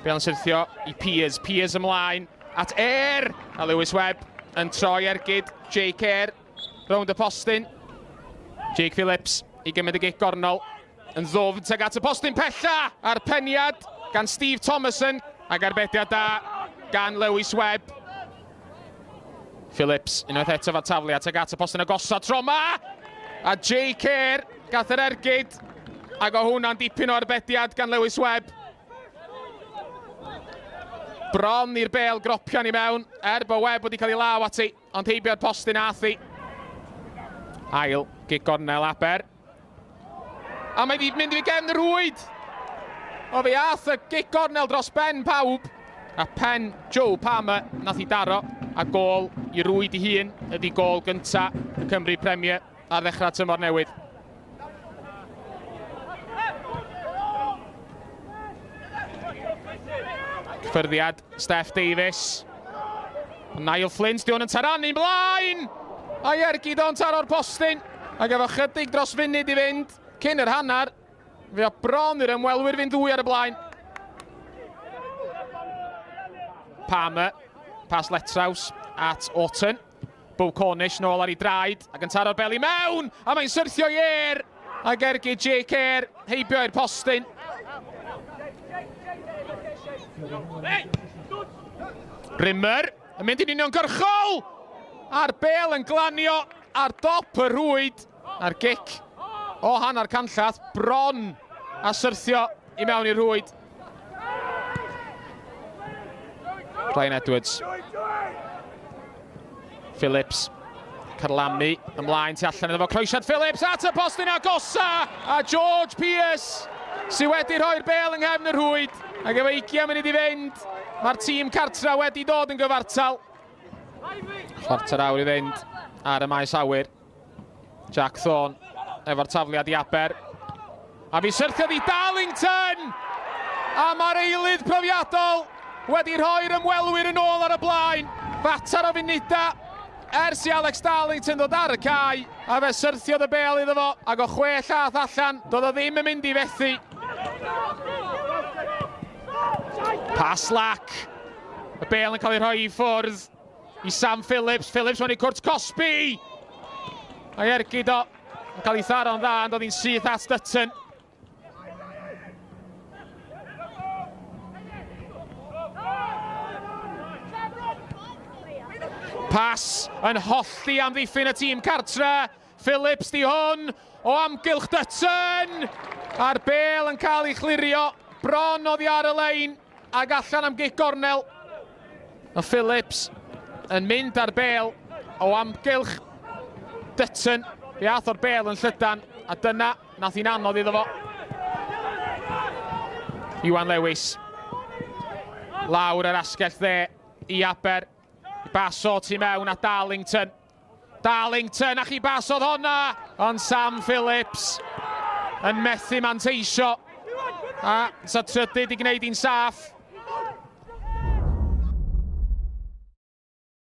Bel yn syrthio i Peers. Peers ymlaen at Air. A Lewis Webb yn troi ergyd. Jake Air rownd y postyn. Jake Phillips i gymryd y gic gornol. Yn ddwfn tuag at y postyn pella. A'r peniad gan Steve Thomason. Ac arbediad da gan Lewis Webb. Phillips unwaith eto fo'r tafliad tuag at y postyn agosa tro 'ma. A Jay Kerr gath yr ergyd. Ac o hwnna'n dipyn o arbediad gan Lewis Webb. Bron i'r bel gropian i mewn, er bod Webb wedi cael ei law ati, ond heibio'r postyn ath hi. Ail gic gornel Aber. A mae wedi mynd i gefn y rhwyd. O fe ath y gic gornel dros ben pawb. A pen Joe Palmer nath i daro a gôl i rwyd i hun ydy gôl gynta y Cymru Premier ar ddechrau tymor newydd. Cyffyrddiad Steff Davies. Niall Flint, di hwn yn taranu mlaen! A'i ergyd o'n taro'r postyn. Ac efo chydig dros funud i fynd cyn yr hanner, fe o bron i'r ymwelwyr fynd ddwy ar y blaen. Palmer, pas letraws at Orton. Bo Cornish nôl ar ei draed ac yn taro'r bel i mewn a mae'n syrthio i Air ac ergyd Jake Air heibio i'r postyn. Rimmer yn mynd i'n uniongyrchol a'r bel yn glanio ar dop y rhwyd a'r gic o hanner canllath bron a syrthio i mewn i'r rhwyd. Ryan Edwards. Phillips. Carlamu ymlaen tu allan iddo fo. Croesiad Phillips at y postyn agosa! A George Pearce sydd wedi rhoi'r bel yng nghefn y rhwyd. Ac efo 20 munud i fynd, mae'r tîm cartra wedi dod yn gyfartal. Chwarter awr i fynd ar y maes awyr. Jack Thorne efo'r tafliad i Aber. A fi syrthiodd i Darlington! A mae'r eilydd profiadol wedi rhoi'r ymwelwyr yn ôl ar y blaen. Fater o funudau ers i Alex Darlington ddod ar y cae, a fe syrthiodd y bel iddo fo, ac o chwe llath allan, doedd o ddim yn mynd i fethu. Pas lac. Y bel yn cael ei rhoi i ffwrdd i Sam Phillips. Phillips mewn i cwrt cosbi! Mae ergyd o yn cael ei tharo'n dda, ond oedd hi'n syth at Dutton. Pas yn hollti amddiffyn y tîm cartre. Phillips di hwn o amgylch Dutton! A'r bel yn cael ei chlirio bron oddi ar y lein. Ag allan am gic gornel. Mae Phillips yn mynd ar bel o amgylch Dutton. Fe ath o'r bel yn llydan, a dyna nath hi'n anodd iddo fo. Iwan Lewis. Lawr yr asgell dde i Aber. I baso tu mewn at Darlington. Darlington, a chi basodd honna! Ond Sam Phillips yn methu manteisio. A sa trydydd i gwneud hi'n saff.